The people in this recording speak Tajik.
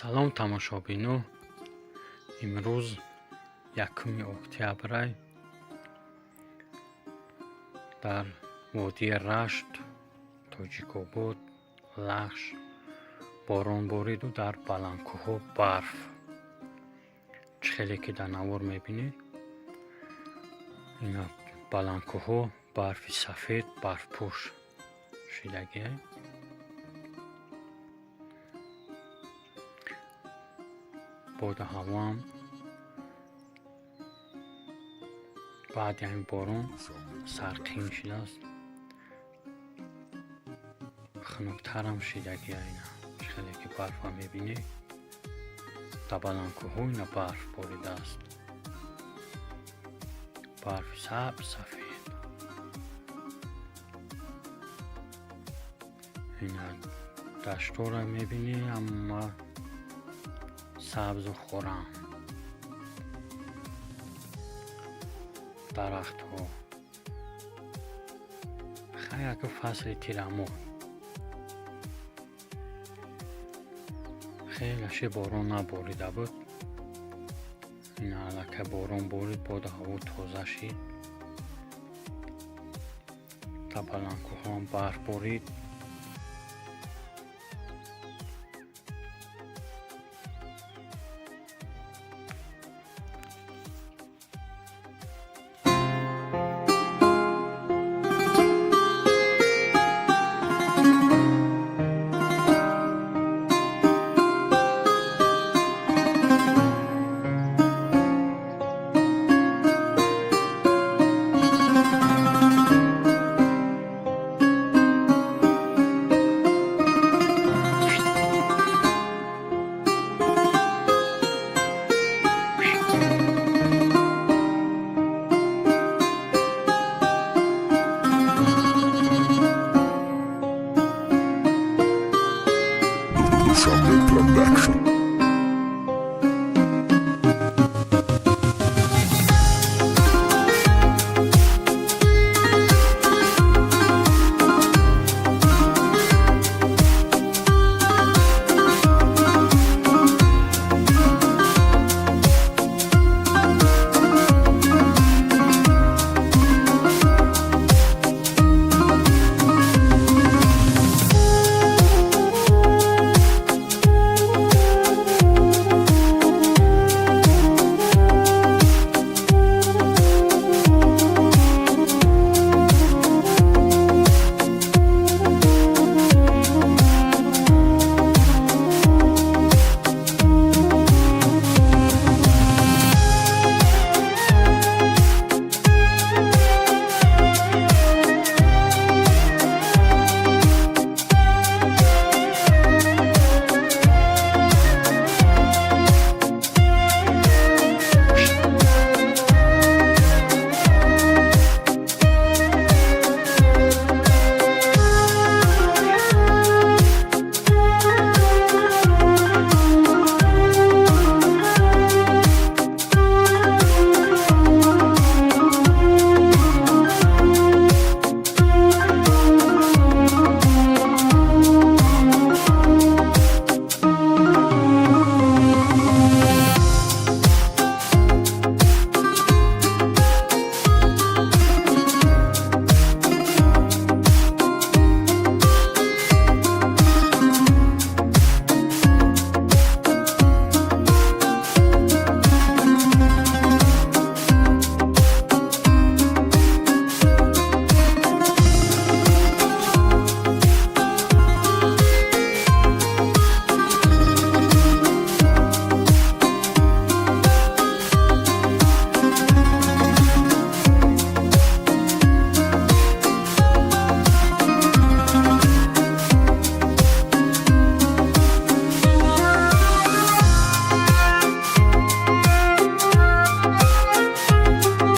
Салом, тамошобино! Имрӯз 1 октябрай. Дар водии Рашт, Тоҷикобод, Лахш борон бориду дар баландкӯҳҳо барф. Чӣ хеле ки дар навор мебинед, ина баландкӯҳҳо барфи сафед, барфпӯш шидагиай. Боду ҳавоам баъди ҳамин борон сарқин шудааст, хунуктарам шидагиай. Ина чӣ хеле ки барфа мебинед, дар баландкӯҳҳо ина барф боридааст, барфи сабз, сафед. Ина даштҳоро мебинӣ, ҳама сабзу хуррам, дарахтҳо. Хай, ака, фасли тирамоҳ хелаше борон наборида буд. Ина аллакай борон борид, боду ҳаво тоза шид, дар баландкӯҳҳоам барф борид. Dushanbe Production.